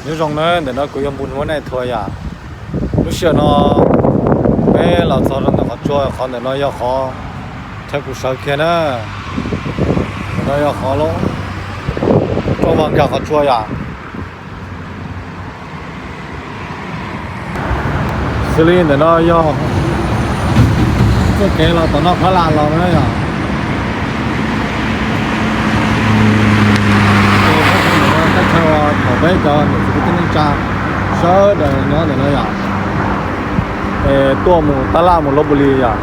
Nyob zoo na, ntawm no kuv yog Npus Nuab Nais Thuam yom. Lub sij hawm no peb los txog rau ntawm qhov tsua, qhov ntawm no yog qhov chaw kuv sawv kiag na. Ntawm no yog qhov lub rooj vag nkag qhov tsua yom. Xws li ntawm no yog txoj kev los tom no Phab Las los na yom. Ces peb tau ntawm no teb chaws thaum peb cov niam txiv kwv tij neej tsa sawv daws nyob ntawm no yom, es tuaj mus tab laj mus Lopbuli yom.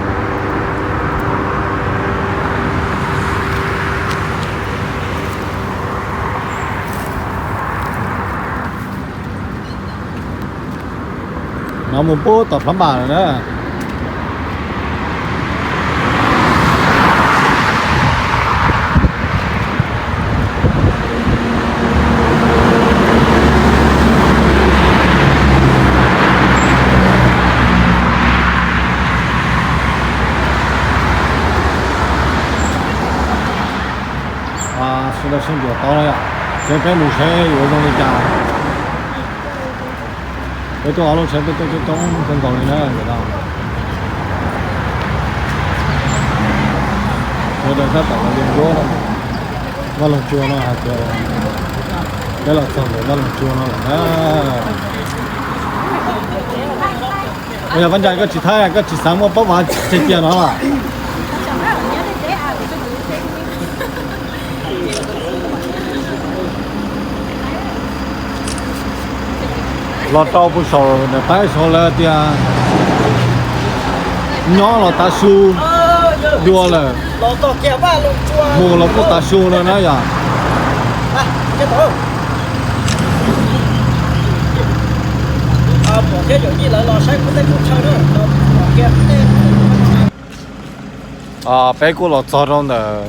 No mus pub tom Phlab Npas lawm na. Sawv daws sib ncuav tau yom, seb peb mus seb yuav zoo li cas. Peb tuaj ob lub tsheb peb tuaj coob coob kawg nkaus li na ntawm no. Sawv daws tab tom los yuav ncuab Vaj Loog Tsua no hais tias peb los txog ntawm Vaj Loog Tsua no lawm na. Ua yog Vaj Ntsa koj tsis thaij koj tsis xav muaj paub vav tseg cia no los? Los rau puag saum nram qaib saud lawv tias nyob los tav su, dua lawm, mus los kuj tav su no na yom. Peb kuj los txog rau ntawm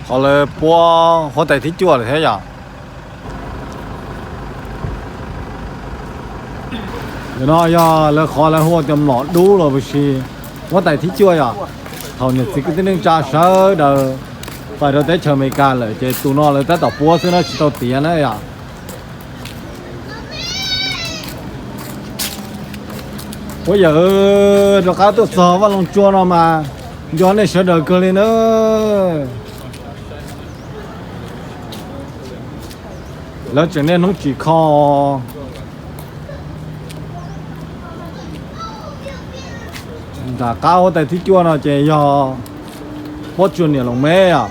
qhov lawv puab huab tais thib cuaj lawm thiab yom. Ntawm no yog lawv qhov lawv hu tias mlom dub los puas sis huab tais thib cuaj yom. Thaum niam txiv kwv tij neej tsa sawv daws pais rau teb chaws Amelikas lawm ces tus no lawv tab tom puab xwb na tsis tau tiav na yom. Puab yawm, rov qab tuaj txog Vaj Loog Tsua no mas nco nej sawv daws kawg li na. Lawv tseem niaj hnub tsim kho. Nram qab huab tais thib cuaj no ces yog pob tsuas niam Loos Meb os.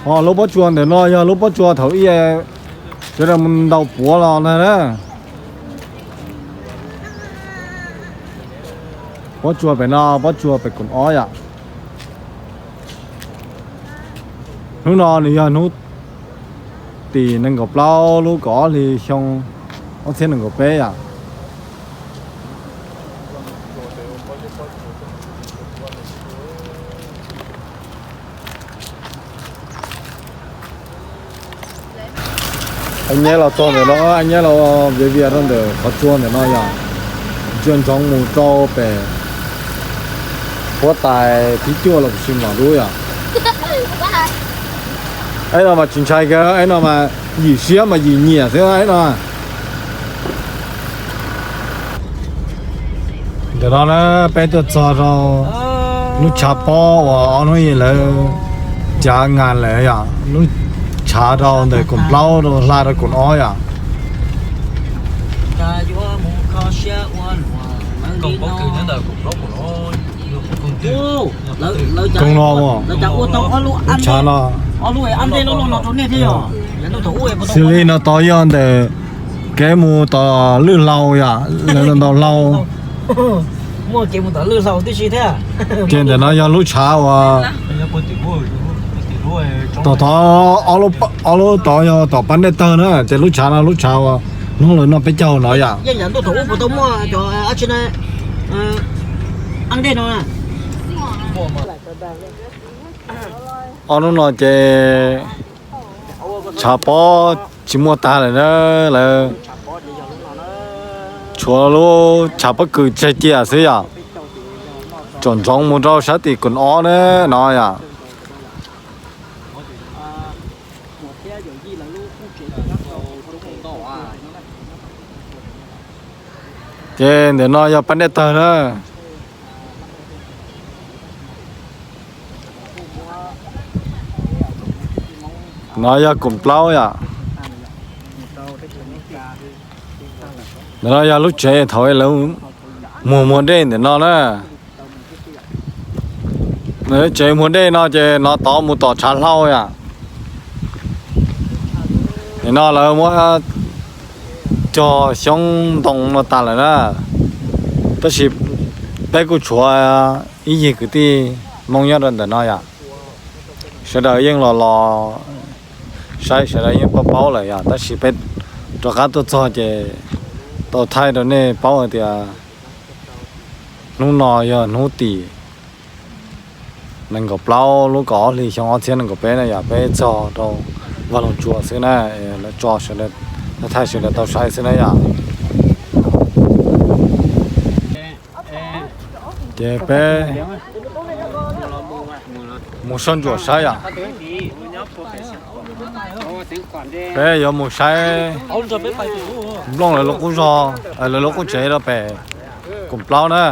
Ho lub pob tsuas ntawm no yog lub pob tsuas thaum ub sawv daws mus ntaus puav los ntag na. Pob tsuas pem no, pob tsuas pem koom ob yom. Hnub no nws yog hnub tim nees nkaum plaub lub kaum ob hli xyoo ob txhiab nees nkaum peb yom. Nyab los txog ntawm no, nyab los viav vias rau ntawm qhov tsua ntawm no yom. Ntsia ntsoov mus rau pem huab tais thib cuaj los sis mlom dub yom. Eb no mas tsis ntshai kiag, eb no mas yim siab mas yim nyiam xwb eb no. Ntawm no na peb tuaj txog rau lub tshav pob uas ob hnub lawv cav nas lawm yom, lub tshav rau ntawm koom plaub rau hla rau koom ob yom. Koom no, lub tshav no. Xws li no tod yog ntawm kev mus tom Lwj Hlau yom, lawv ntaus hlau. Ces ntawm no yog lub tshav uas tom tod, ob lub tod yog tom Pab Dej Tawg na, ces lub tshav no lub tshav uas hnub lawv noj peb caug no yom. Ob hnub no ces tshav pob tsis muaj tag lawm na, lawv tshuav lub tshav pob kws tseg cia xwb yom. Tsom ntsoov mus rau sab tim koom ob na no yom. Ces ntawm no yog Pab Dej Tawg na. No yog Koom Plaub yom. Ntawm no yog lub tsev thaum lawv muag muag dej ntawm no na. Lub tsev muag dej no ces no tod mus tom tshav hlau yom. Nim no lawv muab cog xyoob ntoo no tas lawm na, tab sis peb kuj tshuav ib yig kwv tij Hmoob nyob rau ntawm no yom. Sawv daws yeej los los saib, sawv daws yeej paub paub lawm yom, tab sis peb rov qab tuaj txog ces tau thaij rau nej paub hais tias hnub no yog hnub tim nees nkaum plaub lub kaum ob hlis xyoo ob txhiab nees nkaum peb na yom, peb txog rau Vaj Loog Tsua xwb na, lawv tso sawv daws, thaij sawv daws tau saib xwb na yom. Ces peb mus soj ntsuam saib yom. Peb yuav mus saib Nplooj lawv lub qub zog, lawv lub qub tsev rau pem Koom Plaub na.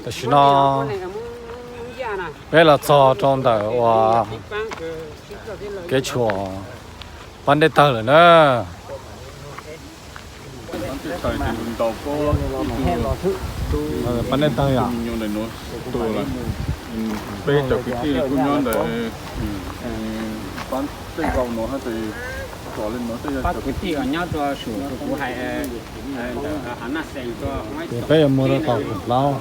Tam sim no peb los txog rau ntawm uas kev tshuam Pab Dej Tawg lawm na. Pab Dej Tawg yom. Peb cov kwv tij kuj nyob ntawm Pab Dej Tawg no, tab sis cov kwv tij nyob rau saum kuv hais ntawm hav Naj Xees rau, ces peb yuav mus rau tom Koom Plaub.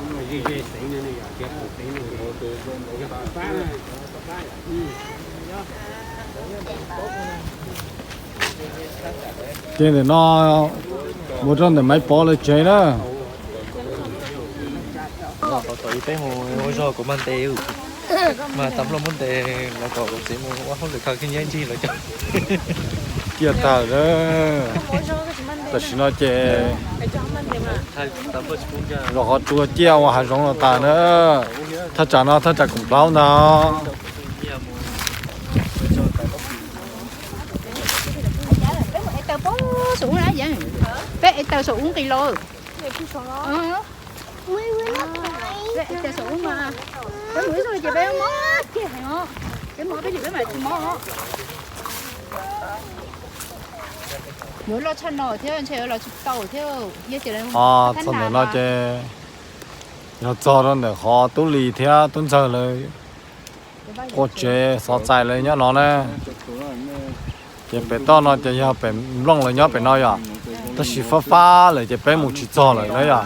Ces ntawm no mus rau ntawm Maiv Pov lawv tsev na. Qhov tod peb mus ua zog kuv mag ntes, mas tas nplooj muab ntes los kom kuv txiv mus ua hauj lwm kho khib nyiab ncig lawv cov. Ciaj tag. Tam sim no ces los qhov tsua ciaj ua hav zoov los tas na. Thaj tsam no thaj tsam Koom Plaub ntag. Peb ev taws saum ub nqis los. Peb mus ib zaug ces peb mob kiag heev os. Peb mob peb lim peb mam tsis mob os. Yuav loj tshaj no thiab ntshe yuav los tsis tau thiab. Txog ntawm no ces yog txog rau ntawm qhov Tub Lis thiab Tub Ntxawg lawv quaj tsev xov txais lawv nyob no na. Ces pem toj no ces yog pem Nplooj lawv nyob pem no yom. Tab sis fab fab lawm ces peb mus tsis txog lawm na yom.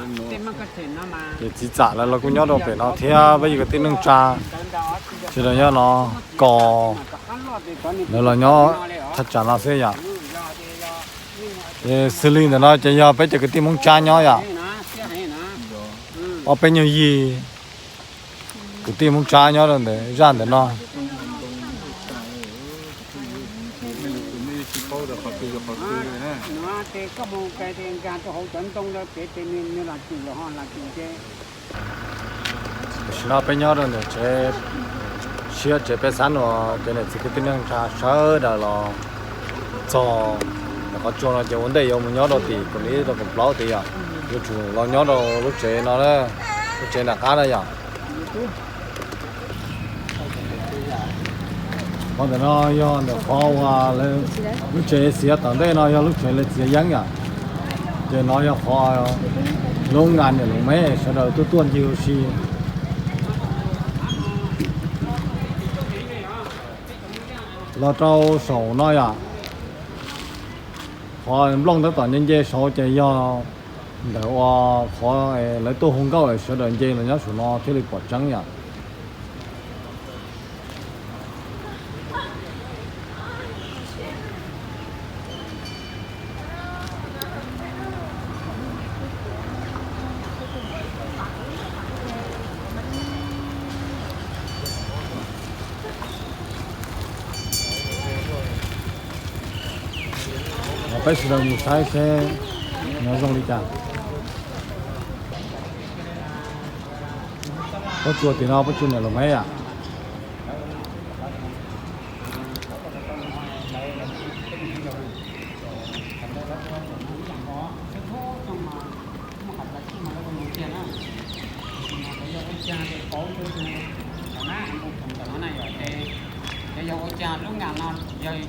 Ces txiv txam lawv los kuj nyob rau pem no thiab peb yog kwv tij neej tsa, sawv daws nyob no, Kos, lawv los nyob thaj tsam no xwb yom. Ces xws li ntawm no ces yog peb cov kwv tij Hmoob Tsab nyob yom. Ob peb nyuag yig kwv tij Hmoob Tsab nyob rau ntawm zaj ntawm no. Tam sim no peb nyob rau ntawm tsev, siab tsev peb xab nua, cov niam txiv kwv tij neej tsa sawv daws los txog ntawm qhov tsua no ces ua ntej yuav mus nyob rau tim Koom Lis rau Koom Plaub tid yom. Yuav tsum los nyob rau lub tsev no, lub tsev nram qab na yom. Qhov ntawm no yog ntawm qhov uas lub tsev xiav tom ntej no yog lub tsev lawv txiav yeeb yom. Ces no yog qhov lub nkas niam lus me sawv daws tuaj tuaj ncig ua si. Los rau saum no yom, qhov Nplooj tab tom nce nce saud ces yog ntawm uas qhov lawv tuaj hu nkauj es sawv daws nce los nyob saum no thiaj li pom tseeb yom. Peb sawv daws mus saib seb Nyob zoo li cas? Pob tsuas tim no pob tsuas niam laus meb yom.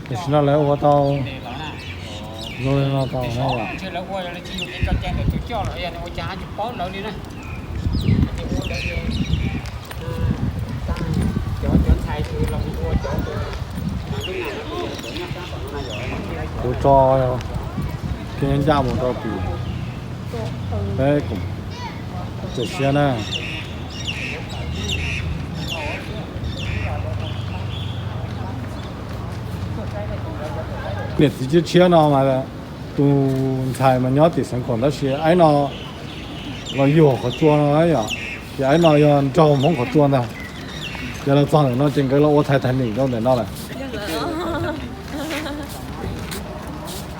Tam sim no lawv ua tau zoo li no tau na yom. Kuv tso kiag ncaj mus rau tim peb koom txawm siab na. Niam txiv tshiab tshiab no mas tus ntxhais mas nyob tim Xeev Khuam tab sis aib no los yuag qhov tsua no yom, ces aib no yog nraug Hmoob qhov tsua ntag. Ces los txog ntawm no ces nkawd los ua Thaib Thaib Nim rau ntawm no lawm.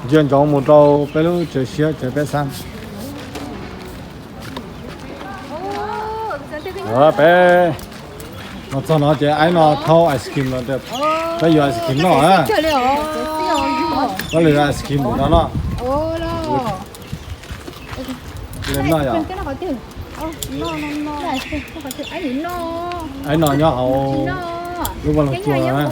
Ntsia ntsoov mus rau peb lub tsev siab tsev peb xab. Peb los txog no ces aib no thauj ice cream los, peb yuav ice cream noj na. Peb lwm ice cream no noj. Li noj yom. Aib no nyob hauv lub vaj loog tsua na.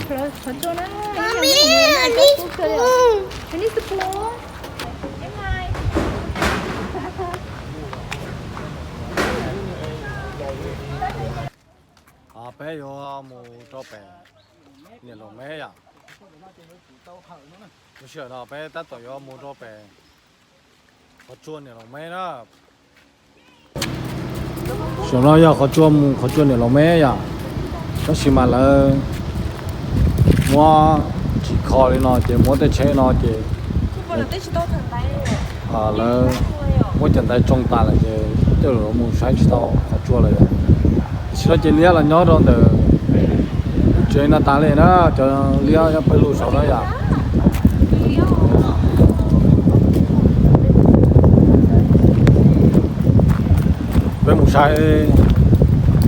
Peb yuav mus rau pem niam laus meb yom. Lub sij hawm no peb tab tom yuav mus rau pem qhov tsua niam laus meb na. Saum no yog qhov tsua mus qhov tsua niam laus meb yom, tab sis mas lawv muab tsis kho li no ces muab tej tsheb no ces lawv muab cov ntaiv tsoo tas lawm ces tej zaum mus saib tsis tau qhov tsua lawm. Tam sim no ces liab los nyob rau ntawm tsev no tas li na, cov liab nyob pawg lug saud na yom. Peb mus saib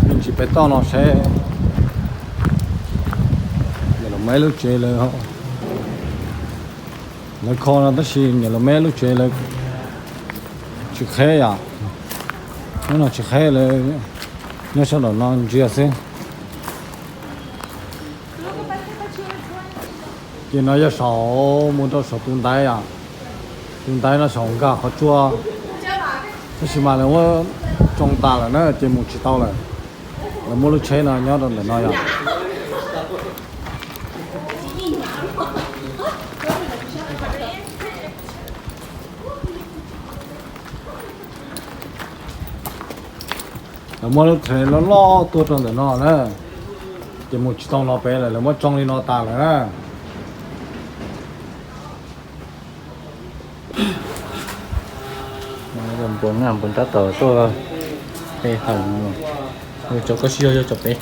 me ntsis pem toj no saib niam laus meb lub tsev lawv, lawv kho no tab sis niam laus meb lub tsev lawv tsis qheb yom. Hnub no tsis qheb lawv nyob sab nraum no ntsia xwb. Ces no yog saum mus rau saum tus ntaiv yom, tus ntaiv no saum nkag qhov tsua, tab sis mas lawv muab tsoo tas lawm na ces mus tsis tau lawm. Lawv muab lub tsheb no nyob rau ntawm no yom. Lawv muab lub tsheb loj loj tuaj rau ntawm no na, ces mus tsis tau no pem lawm, lawv muab tsoo li no tas lawm na. Npua na, npua tab tom tuaj pe hawm, cov koj sib yog yog cov pem.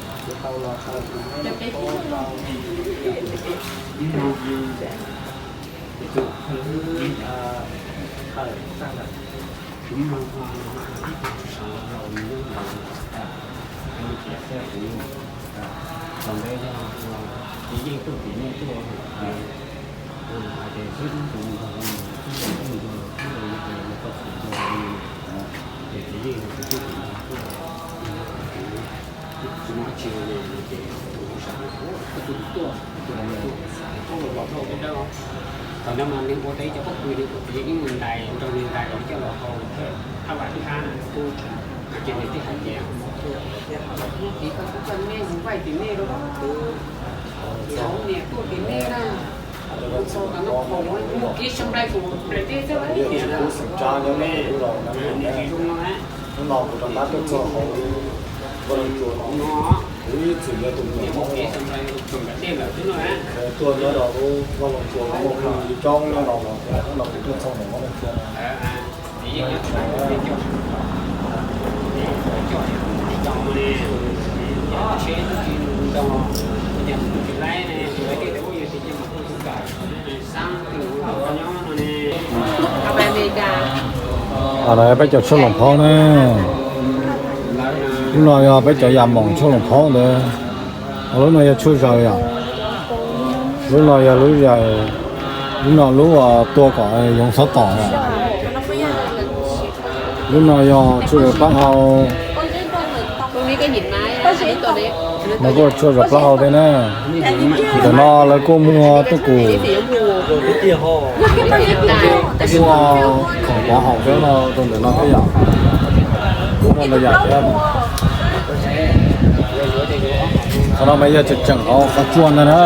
Thaum no mas nws ua tau ib co pob kws, nws ua tau ib mus ntais nrog nws ntais los coj los hau thawj hab vam thab na, ces nws thiaj hais tias, txiv, koj tub koj nej mus vaij tim nej rau, tus hauv niam tuaj tim nej na, txog tas no qhov muaj kev xyoo nplai tus nplai teb xwb tias na, zoo no na. Hnub no kuv rov qab tuaj txog hauv vaj loog tsua no, kuv ib txwm yog tus me nyuam Hmoob no, tuaj nyob rau lub vaj loog tsua no muaj phooj ywg coob nyob no los thiab, hnub no kuv tuaj txog ntawm vaj loog tsua no. Hab pais Amelikas. Qhov no yog peb cov tshuaj loos phaub na. Lub no yog peb cov yam moos tshuaj loos phaub ntawd. Lub no yog tshuaj zaws yom. Lub no yog lub zaws, lub no lub tua kom yoov txhob tom yom. Lub no yog tshuaj zaws plaub hau. No kuj tshuaj zaws plaub hau thiab na. Ntawm no lawv kuj muag tuj kum, muag khoom pov haum thiab no rau ntawm no thiab yom. Kuj muaj ntau yam thiab. Qhov no mas yog tseem tseem hauv qhov tsua ntag na.